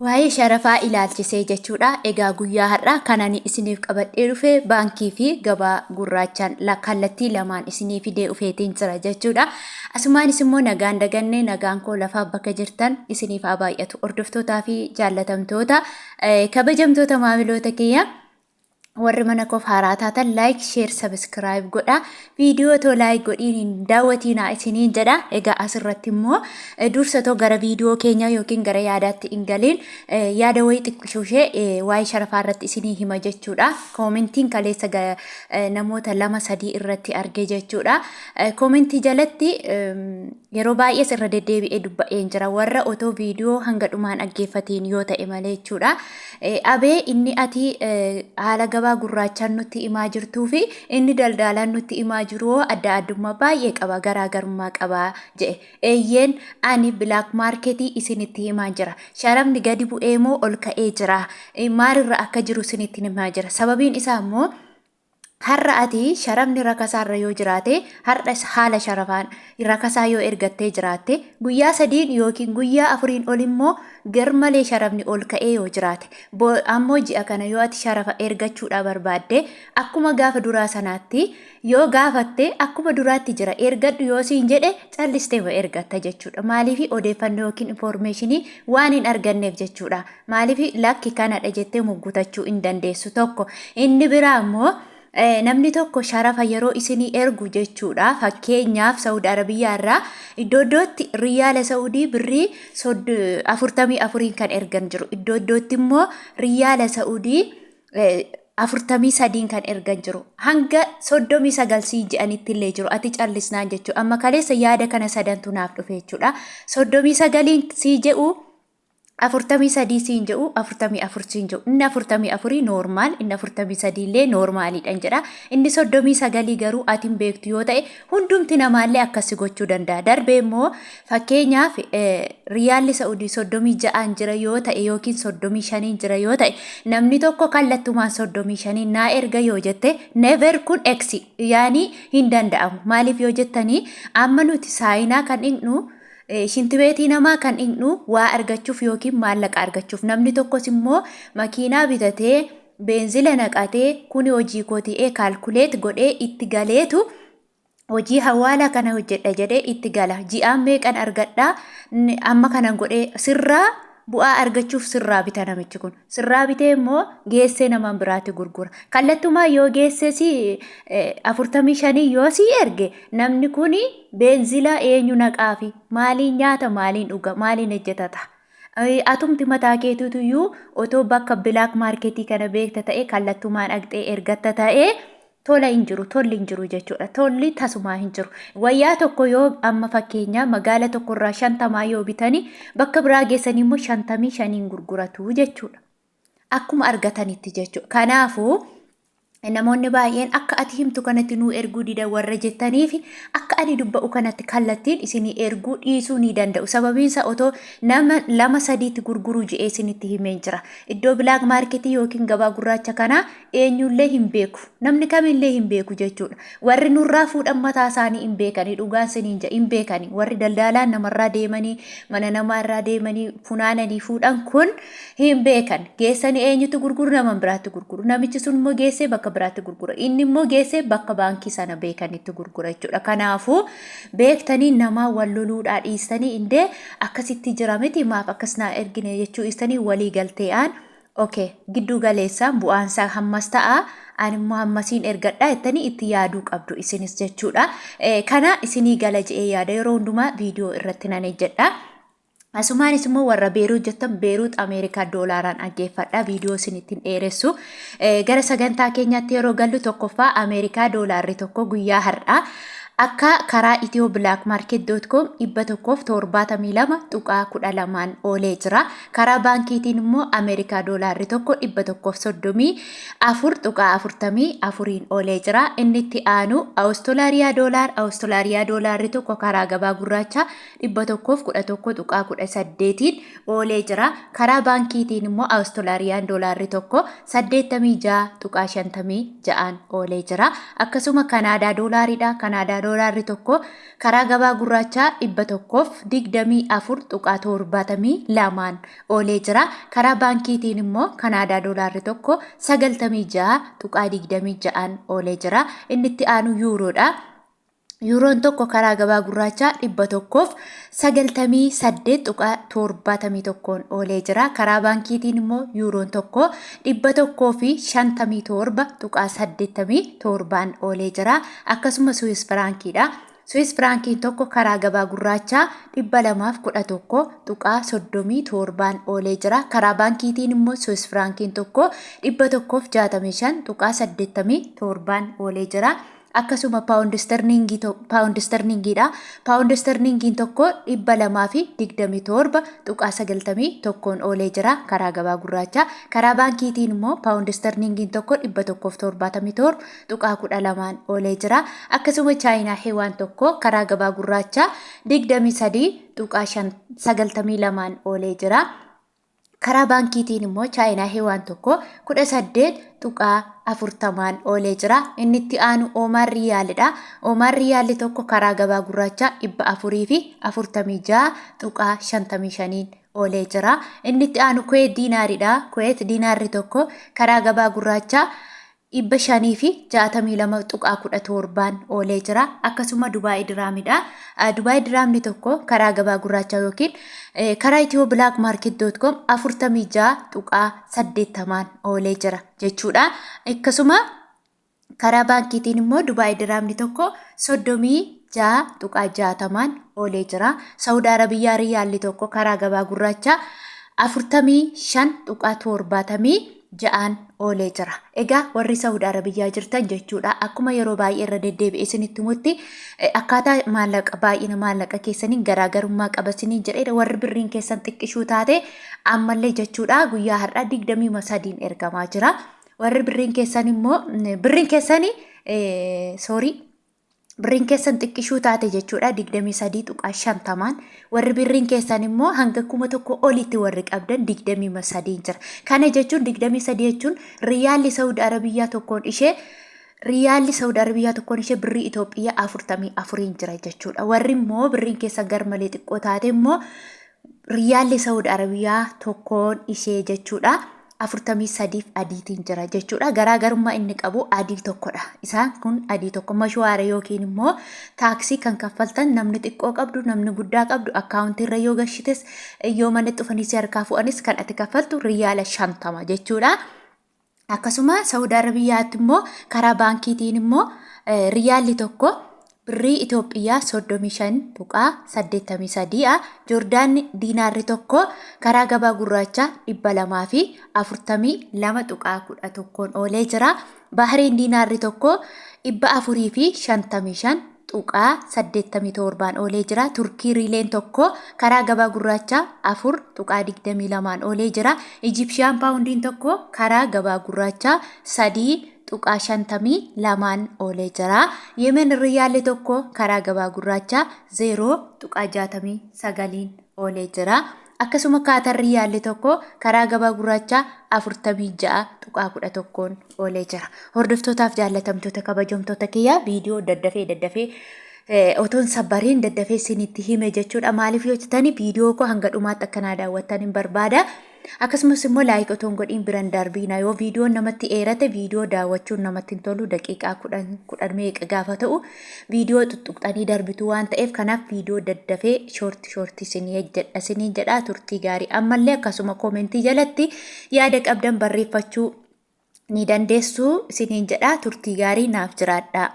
Waa'ee sharafaa ilaalchisee jechuudha. Egaa guyyaa har'aa kan ani isiniif qabadhee dhufe baankii fi gabaa gurraachaan kallattii lamaan isinii fidee dhufeetiin jira jechuudha. Asumaanis immoo nagaan daganne nagaan koo lafaaf bakka jirtan isiniif haa baay'atu. Hordoftootaa fi jaallatamtoota kabajamtoota maamiloota kiyya. Warri mana koof haaraa taatan like, share, subscribe godha. Viidiyoo too like godhiin hin daawwatiinaa isiniin jedha. Egaa asirratti immoo dursa too gara viidiyoo keenyaa yookiin gara yaadaatti hin galiin yaada wayii xiqqishuu ishee waa'ee sharafaa irratti isinii hima jechuudha. Koomentiin kaleessa namoota lama sadii irratti arge jechuudha. Koomentii jalatti yeroo baay'ees irra deddeebi'ee dubba'een jira. Warra otoo viidiyoo hanga dhumaan dhaggeeffatiin yoo ta'e malee jechuudha. Abee inni ati haala gabaa gurraachaan nutti himaa jirtuu fi inni daldaalaan nutti himaa jiru adda addummaa baay'ee qaba, garaagarummaa qaba jedhe. Eeyyeen, ani black marketii isinitti himaa jira. Sharafni gadi bu'ee moo ol ka'ee jira? Maalirra akka jiru isinitti himaa jira. Sababiin isaa immoo har'a ati sharafni rakasaarra yoo jiraate, har'a haala sharafaan rakasaa yoo ergattee jiraatte, guyyaa 3n yookiin guyyaa 4n ol immoo garmalee sharafni ol ka'ee yoo jiraate, ammoo ji'a kana yoo ati sharafa ergachuudhaa barbaadde, akkuma gaafa duraa sanaatti yoo gaafatte, akkuma duraatti jira ergadhu yoo siin jedhe, callistee ergatta jechuudha. Maaliif? Odeeffannoo yookiin informeeshinii waan hin arganneef jechuudha. Maaliif? Lakki kanadha jettee muggutachuu hin dandeessu tokko. Inni biraa immoo namni tokko sharafa yeroo isinii ergu jechuudha. Fakkeenyaaf, Saudi Arabiyyaa irraa iddoo iddootti riyaala Saudii birrii 44n kan ergan jiru. Iddoo iddootti immoo riyaala Saudii 43n kan ergan jiru. Hanga 39 sii je'anitti illee jiru. Ati callisnaan jechuudha. Amma kaleessa yaada kana sadantu naaf dhufe jechuudha. 39n sii je'u, 43 siin jedhu, 44 siin jedhu. Inni 44 normal, inni 43 illee normaliidhaan jedha. Inni 39 garuu ati hin beektu yoo ta'e, hundumti namaallee akkasi gochuu danda'a. Darbee immoo fakkeenyaaf riyaalli Sa'udii 36n jira yoo ta'e yookiin 35n jira yoo ta'e, namni tokko kallattumaan 35n naa erga yoo jette, never, kun x yaanii hin danda'amu. Maaliif yoo jettanii, amma nuti saayinaa kan dhiqnu, shintibeetii namaa kan dhiqnu waa argachuuf yookiin maallaqa argachuuf. Namni tokkos immoo makiinaa bitatee, beenzila naqatee, kuni hojii kootii calculate godhee itti galeetu hojii hawaalaa kana hojjedha jedhee itti gala. Ji'aan meeqan argadhaa, amma kanan godhee sirraa bu'aa argachuuf sirraa bita namichi kun. Sirraa bitee immoo geessee nama biraatti gurgura. Kallattumaa yoo geesses 45 yoo sii erge, namni kun beenzila eenyu naqaafi? Maaliin nyaata? Maaliin dhuga? Maaliin hojjetata? Atumti mataa keetiitu otoo bakka black marketii kana beekta ta'e, kallattumaan dhaqxee ergatta ta'e, tola hin jiru, tolli hin jiru jechuudha. Tolli tasumaa hin jiru. Wayyaa tokko yoo amma fakkeenya magaala tokkorraa 50 yoo bitanii, bakka biraa geessanii immoo 55n gurguratu jechuudha. Akkuma argatanitti jechuudha. Kanaafuu namoonni baay'een akka ati himtu kanatti nuu erguu dida warra jettaniif, akka ani dubba'u kanatti kallattiin isinii erguu dhiisuu ni danda'u. Sababiin isaa otoo nama lama sadiitti gurguruu je'ee isinitti himeen jira. Iddoo black marketii yookiin gabaa gurraacha kanaa eenyullee hin beeku. Namni kamillee hin beeku jechuudha. Warri nurraa fuudhan mataa isaanii hin beekani. Dhugaan siniin jedha, hin beekani. Warri daldaalaan namarraa deemanii, mana namaarraa deemanii funaananii fuudhan kun hin beekan. Geessanii eenyutti gurguru? Nama biraatti gurguru. Namichi sun immoo geessee bakka biraatti gurgura. Inni immoo geessee bakka baankii sana beekanitti gurgura jechuudha. Kanaafuu beektanii namaa wal loluudhaa dhiistanii, indee akkasitti jira miti, maaf akkas naa ergine jechuu dhiistanii, walii galtee'aan okay, gidduu galeessaan bu'aan isaa hammas ta'a, ani immoo hammasiin ergadha jettanii itti yaaduu qabdu isinis jechuudha. Kana isinii gala je'ee yaada, yeroo hundumaa viidiyoo irratti nan ejjedha. Asumaanis immoo warra Beeruut jettan, Beeruut Ameerikaa doolaaraan dhaggeeffadha. Viidiyoo isin ittiin dheeressu. Gara sagantaa keenyaatti yeroo gallu, tokkoffaa Ameerikaa doolaarri tokko guyyaa har'aa akka karaa Itiyoo Black Market.com 172.12n oolee jira. Karaa baankiitiin immoo Ameerikaa doolaarri tokko 134.44n oolee jira. Inni itti aanu Awustiraaliyaa doolaar, Awustiraaliyaa doolaarri tokko karaa gabaa gurraachaa 111.18n oolee jira. Karaa baankiitiin immoo Awustiraaliyaan doolaarri tokko 86.56n oolee jira. Akkasuma Kanaadaa doolaariidha. Kanaadaa Doolaarri tokko karaa gabaa gurraachaa 124.72n oolee jira. Karaa baankiitiin immoo Kanaadaa doolaarri tokko 96.26n oolee jira. Inni itti aanu yuuroodha. Yuuroon tokko karaa gabaa gurraachaa 198.71n oolee jira. Karaa baankiitiin immoo yuuroon tokko 157.87n oolee jira. Akkasuma Suwiis Firaankiidha. Suwiis Firaankiin tokko karaa gabaa gurraachaa 211.37n oolee jira. Karaa baankiitiin immoo Suwiis Firaankiin tokko 165.87n oolee jira. Akkasuma paawundi isterliingiidha. Paawundi isterliingiin tokko 227.91n oolee jira karaa gabaa gurraachaa. Karaa baankiitiin immoo paawundi isterliingiin tokko 177.12n oolee jira. Akkasuma chaayinaa hewaan tokko karaa gabaa gurraachaa 23.92n oolee jira. Karaa baankiitiin immoo Chaayinaa Hewaan tokko 18.40n oolee jira. Inni itti aanu Oomaan Riiyaalidha. Oomaan Riiyaalli tokko karaa gabaa gurraachaa 446.55n oolee jira. Inni itti aanu Kuweet Diinaaridha. Kuweet Diinaarri tokko karaa gabaa gurraachaa 562.17n oolee jira. Akkasuma Dubaay Diraamidha. Dubaay Diraamni tokko karaa gabaa gurraachaa yookiin karaa Itiyoo Black Market dot com 46.80n oolee jira jechuudha. Akkasuma karaa baankiitiin immoo Dubaay Diraamni tokko 36.60n oolee jira. Saawud Arabiyyaa Riyaalli tokko karaa gabaa gurraachaa 45.76n oolee jira. Egaa warri Saawud Arabiyyaa jirtan jechuudha. Akkuma yeroo baay'ee irra deddeebi'ee isinitti himutti akkaataa maallaqa baay'ina maallaqa keessaniin garaagarummaa qaba isiniin jedheera. Warri birriin keessan xiqqishuu taate ammallee jechuudha guyyaa har'aa 23n ergamaa jira. Warri birriin keessan immoo birriin keessanii soorii birriin keessan xiqqishuu taate jechuudha 23.50n warri birriin keessan immoo hanga 1000 olitti warri qabdan 23 jira. Kana jechuun 23 jechuun riyaalli Saudi Arabiyyaa tokkoon ishee riyaalli Saudi Arabiyyaa tokkoon ishee birrii Itoophiyaa 44 jira jechuudha. Warri immoo birriin keessan garmalee xiqqoo taate immoo Riyaalli Saudi Arabiyaa tokkoon ishee jechuudha 43f adiitiin jira jechuudha. Garaagarummaa inni qabu adii tokkodha. Isaan kun adii tokko mashuwaara yookiin immoo taaksii kan kaffaltan namni xiqqoo qabdu namni guddaa qabdu akkaawuntii irra yoo gashites yoo mana dhufanii si harkaa fu'anis kan ati kaffaltu riyaala 50 jechuudha. Akkasuma Saawud Arabiyyaatti immoo karaa baankiitiin immoo riyaalli tokko birrii Itoophiyaa 35.83 dha. Joordaan diinaarri tokko karaa gabaa gurraachaa 242.11n oolee jira. Baahireen diinaarri tokko 455 .87n oolee jira. Turkii riileen tokko karaa gabaa gurraachaa 4.22n oolee jira. Ijipshiyaan paawundiin tokko karaa gabaa gurraachaa 3.52n oolee jira. Yemen riyaalli tokko karaa gabaa gurraachaa 0.69n oolee jira. Akkasuma Kaatar Riyaalli tokko karaa gabaa gurraachaa 46.11n oolee jira. Hordoftootaaf jaallatamtoota kabajamtoota kiyyaa viidiyoo daddafee daddafee otoon sabbariin daddafee isinitti hime jechuudha. Maaliif yoo jettani viidiyoo koo hanga dhumaatti akkanaa daawwattan hin barbaada. Akkasumas immoo laayik otoo hin godhiin biran darbiina. Yoo viidiyoon namatti dheerate viidiyoo daawwachuun namatti hin tolu daqiiqaa kudhan kudhan meeqa gaafa ta'u viidiyoo xuxxuqxanii darbitu waan ta'eef kanaaf viidiyoo daddafee shoorti shoorti isinii hojjedha isiniin jedha turtii gaarii ammallee akkasuma koomentii jalatti yaada qabdan barreeffachuu ni dandeessu isiniin jedha turtii gaarii naaf jiraadhaa.